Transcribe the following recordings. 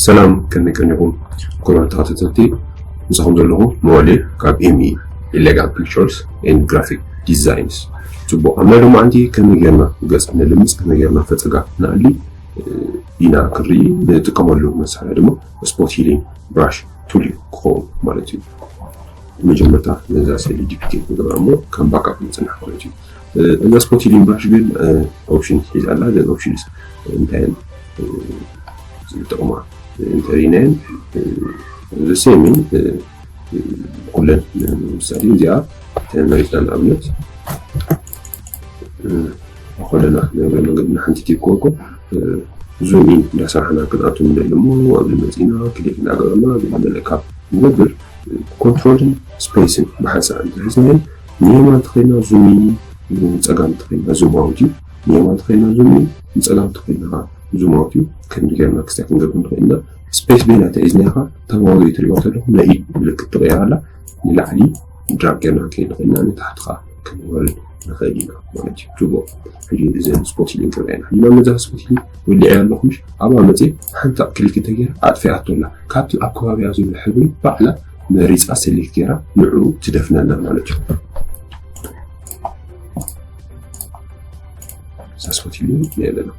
ሰላም፣ ከመይ ቀኒኹም ክቡራት ተኸታተልቲ? ምሳኹም ዘለኹ መዋል ካብ ኤምኢ፣ Elegant Pictures and Graphic Designs። ጽቡቕ፣ ኣብ ናይ ሎማዓንቲ ከመይ ጌርና ገጽ ንልምጽ፣ ከመይ ጌርና ፈጸጋ ንኣሊ ኢና ክንርኢ። ንጥቀመሉ መሳርያ ድማ ስፖት ሂሊንግ ብራሽ ቱል እዩ ክኸውን ማለት እዩ። መጀመርታ ነዛ ስእሊ ዲፕሊኬት ንገብራ እሞ ከም ባካፕ ንጽንሕ ማለት እዩ። እዛ ስፖት ሂሊንግ ብራሽ ግን ኦፕሽን ሒዛ ኣላ። እዘን ኦፕሽንስ እንታይ እየን ዝጠቕማ እንተሪናየን ዘሴም ኩለን። ንምሳሌ እዚኣ ተመሪፅና ንኣብነት ኮለና ንእግረ መንገድና ሓንቲ ቲፕ ኮንኮ ዙም ኢን እንዳሰራሕና ክንኣቱ ንደሊ እሞ ኣብዚ መፂና ክሊክ እንዳገበርና ኣብዚ መለካ ንገብር። ኮንትሮልን ስፔስን ብሓንሳእ እንተሒዝናየን ንየማን ተኸይድና ዙም ኢን፣ ንፀጋም ተኸይድና ዙም ኣውት እዩ። ንየማን ተኸይድና ዙም ኢን፣ ንፀጋም ተኸይድና ዙም ኣውት እዩ። ከምዚ ጌርና ክስታይ ክንገብር ንኽእል ኢና። ስፔስ ቤላ ተሒዝና ኢኻ ተዋግኦ ትሪኦ ተለኹም ናይ ኢድ ምልክት ትቕየር ኣላ። ንላዕሊ ድራግ ጌርና ክንከይድ ንኽእል ኢና፣ ንታሕቲ ኸዓ ክንወርድ ንኽእል ኢና ማለት እዩ። ጽቡቕ። ሕጂ እዘን ስፖት ሂሊንግ ክርእየና። ሕጂ ናብ መዛ ስፖት ሂሊንግ ወሊዐያ ኣለኹ ምሽ? ኣብኣ መጺአ ሓንሳእ ክሊክ እንተገይረ ኣጥፊኣቶ ኣላ። ካብቲ ኣብ ከባቢኣ ዘሎ ሕብሪ ባዕላ መሪጻ ሰሌክት ገይራ ንዕኡ ትደፍነና ማለት እዩ። እዛ ስፖት ሂሊንግ የለና።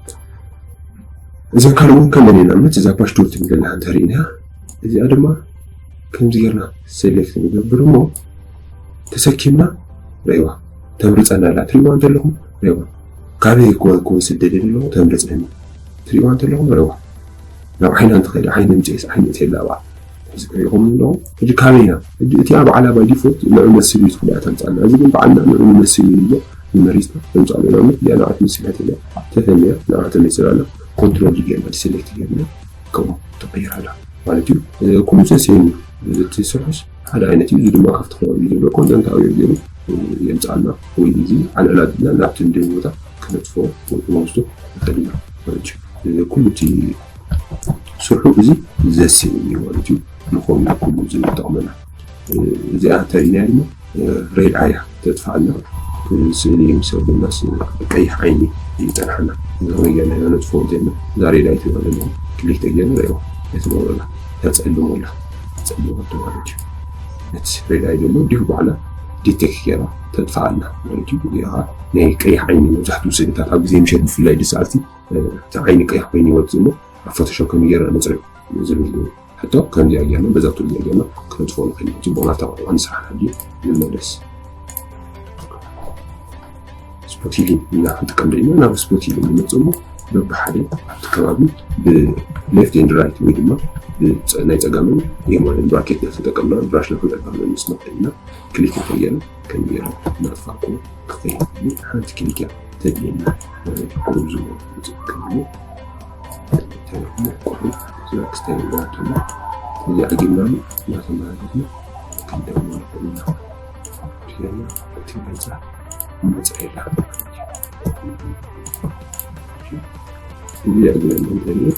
እዘን ካልእ እውን ከምኡ ንኣብነት እዛ ፓሽ ቱል ትብል ዘላ ሓንቲ ርኢና፣ እዚኣ ድማ ከምዚ ጌርና ሰሌክት ንገብር እሞ ተሰኪምና ረእይዋ ተምርፀና ኣላ። ትሪእዋ እንተለኹም ረእይዋ። ካበይ ክወ-፣ ክወስድ ደልየ ዘለኹ ተምርፀኒ። ትሪእዋ እንተለኹም ረእይዋ። ናብ ዓይና እንተኸይደ ዓይኒ ምፅኤስ ዓይኒ እትየላ ኣብኣ። እዚ ክሪእኹም ኣለኹም። ሕጂ ካበይ ኢና? ሕጂ እቲኣ ባዕላ ባይ ዲፎልት ንዑ መሲሉ እዩ ዝኽእል እያ ተምፅኣልና። እዚ ግን ባዕልና ንዑ ንመሲሉ እዩ እሞ ንመሪፅና ተምፅኣሉ ኢና። እዚኣ ንዓ ትመስል እያ ተፈንያ፣ ንዓ ተመሲላ ኣላ። ኮንትሮል ጌርና ዲሰሌክት ጌርና ከምኡ ትቕይር ኣላ ማለት እዩ። እ፣ ኩሉ ዘሴም እዩ። እቲ ስርሑስ ሓደ ዓይነት እዩ። እዚ ድማ ካብቲ ከባቢ ዘሎ ኮንተንት ኣውዮ ገይሩ፣ እ፣ የምፅኣልና ወይ እዚ ኣልዕል ኣቢልና ናብቲ ንደልዮ ቦታ ክነጥፍኦ ወይ ክንወስዶ ንኽእል ኢና ማለት እዩ። እ፣ ኩሉ እቲ ስርሑ እዚ ዘሴም እዩ ማለት እዩ። ንኾም ኩሉ ዝጠቕመና። እዚኣ እንታይ ኢልና ድማ ሬድ ኣያ ተጥፋኣልና። ስእሊ ምስ ኣበልና ስ-፣ ቀይሕ ዓይኒ ይጸንሓና። እዚ ከመይ ጌርና ኢና ነጥፍኦ እንተኢልና፣ እዛ ሬድ ኣይ ትብላ ዘለኹም ክሊክ ተጌርና ርእይዋ። ኣይትበቕለና። ተጸልሞ ኣላ። ተጸልሞ ማለት እዩ። ነቲ ሬድ ኣይ ዘሎ እንዲሁ ባዕላ ዲቴክት ጌራ ተጥፋኣልና ማለት እዩ። እዚኣ ኸዓ ናይ ቀይሕ ዓይኒ መብዛሕትኡ ስእልታት ኣብ ግዜ ምሸት ብፍላይ ድሰኣልቲ፣ እ፣ እቲ ዓይኒ ቀይሕ ኮይኑ ይወጽእ እሞ ኣብ ፎቶሾፕ ከመይ ጌርና ነጽርዮ ዝብል እዩ። ሕቶ ከምዚኣ ጌርና፣ በዛ ቱል እዚኣ ጌርና ክነጥፍኦ ንኽእል ኢና። ጽቡቕ፣ ናብታ ዋና ስራሕና ድዩ? ንመለስ። ስፖት ሂሊንግ ኢልና ክንጥቀም ደሊና፣ ናብ ስፖት ሂሊንግ ንመጽእ እሞ በብሓደ ኣብቲ ከባቢ ብሌፍት ኤንድ ራይት ወይ ድማ ብጸ-፣ ናይ ጸጋምን የማንን ብራኬት እናተጠቀምና ብራሽና ክንጠቅም ምስ ንኽእል ኢና። ክሊክ እንተጌርና ከም ጌርና እናጥፋእኩ ክኸይድ ሓንቲ ክሊክ እያ ተድልየና። ቁሩብ ዝበሉ ዝቅድሙ ተረፉ ቁሩብ ዝነክስተን ይባላል። እዚ ዓጊብና እናተመላለስና ክንደግሞ ንኽእል ኢና። ጌርና እቲ ገዛ ንመጻኢ ኢላ። እዚ ዓጊብና እንተልየ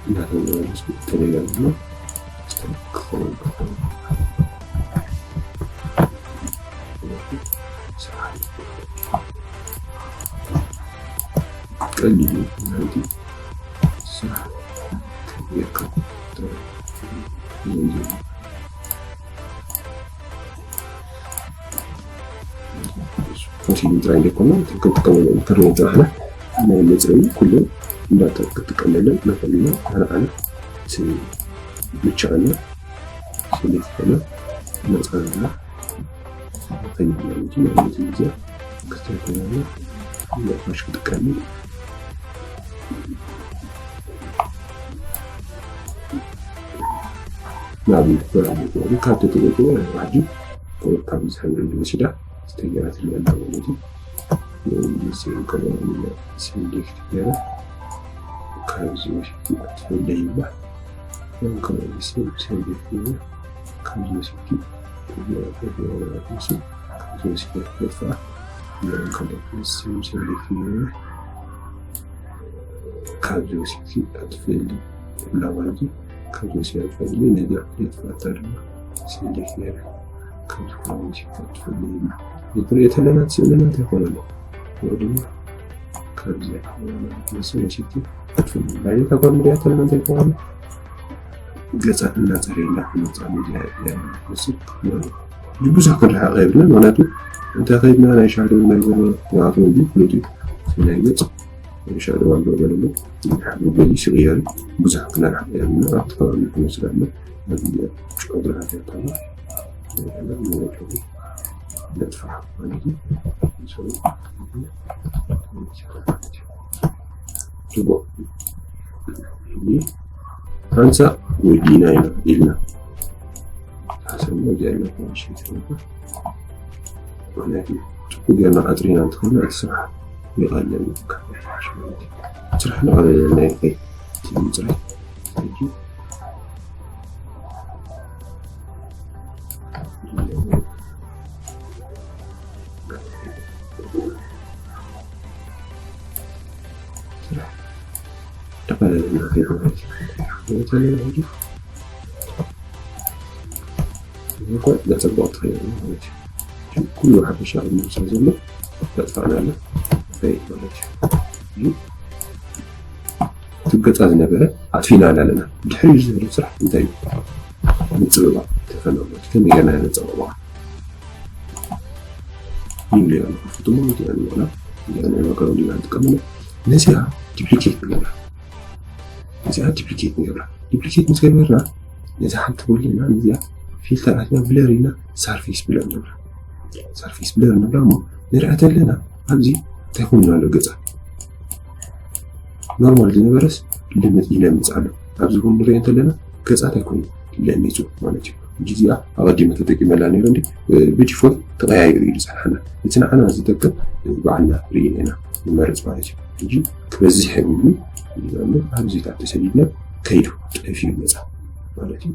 እናተመላለስኩ ተደጋግሞ ክኸውን ቀሊል እዩ። ናይቲ ስራሕ ከብየካ ጥራሕ እዩ። ፋሲል ጥራይ ዘይኮነ፣ ክንጥቀመሉ እንከለና ጥራሕና ናይ መፅረቢ ኩሉ እንዳተ-፣ ክትጥቀመለን ንኽእል ኢና። ንዓና ምችኣና፣ ስለ ዝኾነ መፅረብና ከይብላ እንጂ ማለት እዩ። እዚኣ ክስተይ ኮይና ነፋሽ ክጥቀም ንኣብነት፣ ንኣብነት፣ ንኣብነት፣ ካብ ተጠቂሙ ናይ ዋሕዲ ካብ ዝሕብር ወሲዳ ዝተገራት እያ ማለት እዩ። ንስም ከለር ንስም ዴክት ገይረ ካብዚ ወሲድ ትፈልደ ይባል። ከለር ንስም ሴም ዴክት ገይረ ካብዚ ወሲድ ሴም ዴክት ገይረ ካብዚ ወሲድኪ ኣጥፍእሊ ትብላ ማለት እዩ። ካብዚ ወሲዳ ኣጥፍእሊ፣ ነዚኣ ክልተ ኣጥፍኣታ ድማ ሰሌክት ገይረ ካብዚ ኮላ ወሲድካ ኣጥፍእሊ። ንክንሪኦ ተለና እቲ ስእልና እንታይ ይኾን ኣሎ? ወይ ድማ ካብዚ ወሲድኪ ኣጥፍእሊ። ዳይሬክት ኣጓል ንሪኣ ተለና እንታይ ይኾን ኣሎ? ገጻ እናጸረየና ክመጽእ ሚድያ እያ ንስብ ማለት እዩ። ብዙሕ ክንርሕቕ የብልና፣ ምኽንያቱ እንተ ኸይድና ናይ ሻዶ ናይ ጎሎ ንኣቶም እንዲ ፍሉጥ እዩ። ናይ ገጽ ናይ ሻዶ ኣልቦ ገለሉ፣ ናይ ሓዱ ገሊስ ይቕየር፣ ብዙሕ ክነርሕቕ የብልና። ኣብቲ ከባቢ ክንወስድ ኣለና። ነዚ ጨጉሪ ሃገርታና ነጥፋ ማለት እዩ። ጽቡቕ። ሓንሳእ ወዲእና ኢና ኢልና ሓሰብና እዚኣ ኣለና። ምኽንያቱ ጽቡቕ ጌርና ኣጽሪና እንተኾይና እቲ ስራሕ ይቐለል እዩ። ስራሕ ንቐለለልና እዩ። እቲ ምጽራይ ሕጂ ስራሕ ተቐለለልና ከይዱ ማለት እዩ። ማለት ኣለና ሕጂ እንኳን ዘጸበቕ ትኽእል ማለት እዩ። ኩሉ ሓፈሻ ኣብ ምምሳል ዘሎ ዘጥፋእና ኣሎ። ፈይድ ማለት እዩ። እቲ ገጻ ዝነበረ ኣጥፊእና ኣለና። ድሕሪ ዝህሉ ስራሕ እንታይ እዩ? ምጽብባቕ ተፈለመ። ከመይ ጌርና ነጸብባ? ይብሉ እዮም። ክፍትሞ እንዲያ ንብላ። እንዲያ ናይ መገሩ እንዲያ ንጥቀምሉ። ነዚኣ ዲፕሊኬት ንገብራ። ነዚኣ ዲፕሊኬት ንገብራ። ዲፕሊኬት ምስ ገበርና፣ ነዚ ሓንቲ ጎሊና፣ ነዚኣ ፊልተር ኣትና ብለር ኢና፣ ሳርፌስ ብለር ንብላ። ሳርፌስ ብለር ንብላ እሞ፣ ንርኣ ተለና፣ ኣብዚ እንታይ ኮይኑ ኣሎ ገጻ? ኖርማል ዝነበረስ ልምጽ ይለምጽ ኣሎ። ኣብዚ እውን ንሪኦ እንተለና ገጻ እንታይ ኮይኑ ለሚጹ ማለት እዩ። ሕጂ እዚኣ ኣቐዲመ ተጠቂመላ ነይረ እንዲ ብዲፎልት ተቐያይሩ እዩ ዝጸንሓና። እቲ ንዓና ዝጠቅም ባዕልና ርኢና ኢና ንመርጽ ማለት እዩ። ሕጂ ክበዝሕ የብሉን። ኣብዚ ታት ተሰዲድና ከይዱ ጠፊኡ ገጻ ማለት እዩ።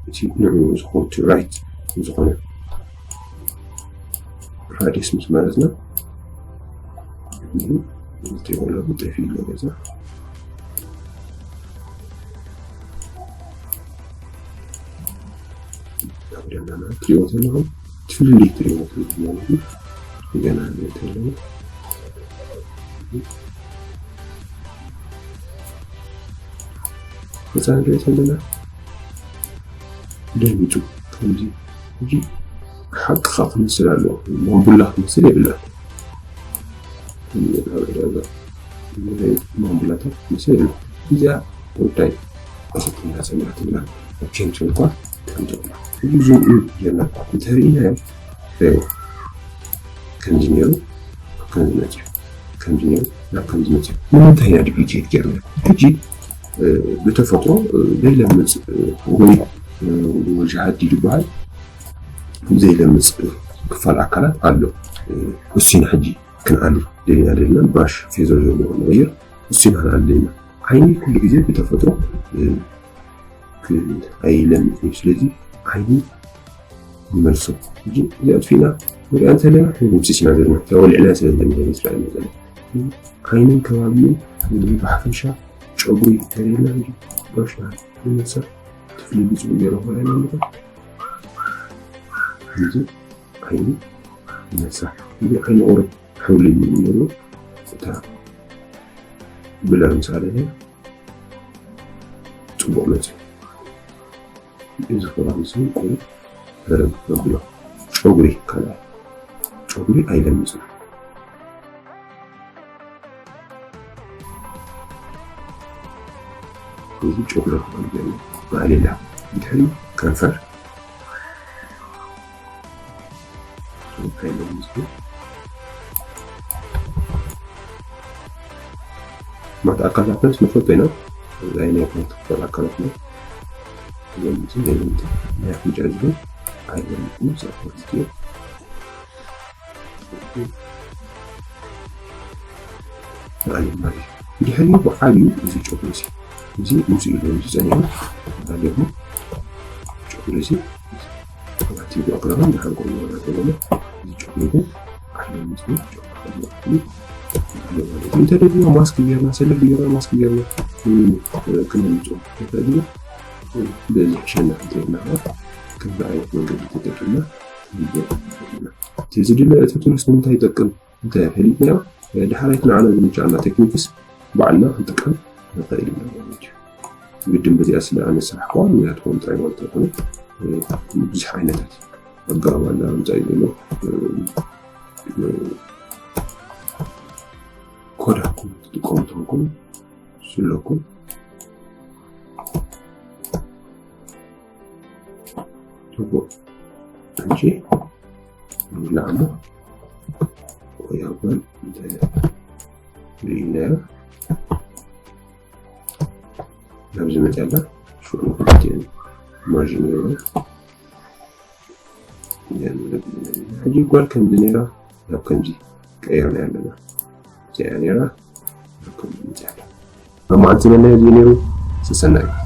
እቲ ንዕኡ ዝኾነ ራይት ዝኾነ ራዲየስ ምስ መረጽና እዚ ወለዱ ጠፊኡ ኣሎ ገዛ። ኣብ ደናና ትሪእዎ ዘለኹም እቲ ፍልልይ ትሪእዎ ዘለኹም ማለት እዩ። ገና ንሪኦ ኣለና። ገዛ ንሪኦ ኣለና። ደንጊጹ ከምዚ። ሕጂ ሓቅኻ ክመስል ኣለዎ። ማንቡላ ክመስል የብላን። ማንቡላታት ክመስል የብላን። እዚኣ ጉዳይ ኣሰልጥና ሰሚዓትልና ኣብ ቸንቸ እኳ ከምዚ። ሕጂ ዙም ኢን ጌርና እንተርኢናዮ፣ ሬዎ ከምዚ ነይሩ፣ ከምዚ መፅዩ፣ ከምዚ ነይሩ፣ ናብ ከምዚ መፅዩ። ንምንታይ ኢና ዱፕሊኬት ጌርና? ሕጂ፣ እ፣ ብተፈጥሮ፣ እ፣ ዘይለምፅ፣ እ፣ ወይ፣ እ፣ ወጅሃዲ ዝበሃል ዘይለምፅ፣ እ፣ ክፋል ኣካላት ኣሎ። እ፣ እሱ ኢና ሕጂ ክንኣሊ ደሊና ደሊና ብራሽ ፌዘር ዘለዎ ንቕይር፣ እሱ ኢና ክንኣሊ ደሊና። ዓይኒ ኩሉ ግዜ ብተፈጥሮ፣ እ፣ ክ-፣ ኣይለምፅን እዩ። ስለዚ ዓይኒ ንመልሶ። ሕጂ እዚ ኣጥፊእና ንሪኣ እንተለና፣ ንምስስ ኢና ዘለና። ተወሊዕና ስለ ዘለና፣ ስለ ዘለና። ዓይንን ከባቢኡን፣ ብሓፈሻ ጨጉሪ እንተሪእና፣ ሕጂ ብራሽ ንመልሳ፣ ክፍሊ ብፅቡቅ ገይሩ ክረኣየና ኣሎ። እዚ ዓይኒ ንመልሳ። እዚ ዓይኒ ቁሩብ ሓውሊ እዩ ነይሩ። እታ ብለር ምስ ኣለና፣ ጽቡቕ መጽዩ። እዚ ክዳን እዚ ቁሩብ በረድ ከብሎ። ጨጉሪ ካልኣይ። ጨጉሪ ኣይለምጽን። እዚ ጨጉሪ ክኾን ገለ ማዕሌላ። ድሕሪ ከንፈር። ማት ኣካላትናስ ንፈልጦ ኢና። እዚ ናይ ክልተ ክፋል ኣካላትና። እዚ ናይ ምንታይ ናይ ኣፍንጫ እዚ ግን ኣይፈልጥን፣ ሰፖርት እዩ። ማለት እዩ። ድሕሪኡ ብዓብዩ እዚ ጨጉሪ እዚ፣ እዚ ምስኡ ኢሉ ዝጸኒሑ፣ ማለት እዩ። ጨጉሪ እዚ፣ ኣብቲ ብኣግራብን ድሓን ኮይኑ ማለት እዩ። እዚ ጨጉሪ ግን ዓለም እዚ ጨጉሪ እንተደልና ማስክ ጌርና፣ ሰለብ ጌርና፣ ማስክ ጌርና ክነምፅኦ ንኽእል ኢና። በዚ ሕሸና እንተይልና ከምዚ ዓይነት መንገዲ ተጠቂምና ክንምፅኦ ንኽእል ኢና። እቲ ዝድለ እቲ ቱልስ ንምንታይ ይጠቅም እንተፈሊጥናዮ፣ ድሓራይት ንዓና ዝምንጫና ቴክኒክስ ባዕልና ክንጥቀም ንኽእል ኢና ማለት እዩ። ግድን በዚኣ ስለ ኣነ ዝሰራሕክዋ ንያትኩም ጥራይ ማለት ኣይኮነ። ብዙሕ ዓይነታት ኣገባብ ኣለ። ኣምጻእ ዘሎ ኮዳኩም ትጥቀሙ ተንኩም ስለኩም ጽቡቅ። ሕጂ ንብላዕ እሞ ወይ ኣበል እንታይ ርኢናዮ ናብዚ መፅኣላ ሽዑ ክልቲኤን ማርጅን ይብሉ። ሕጂ ጓል ከምዚ ነይራ ናብ ከምዚ ቀይርና ኣለና። እዚኣ ነይራ ናብ ከምዚ መፅኣላ። ኣብ መዓልቲ ዝበልናዮ እዚ ነይሩ። ሰሰናዩ።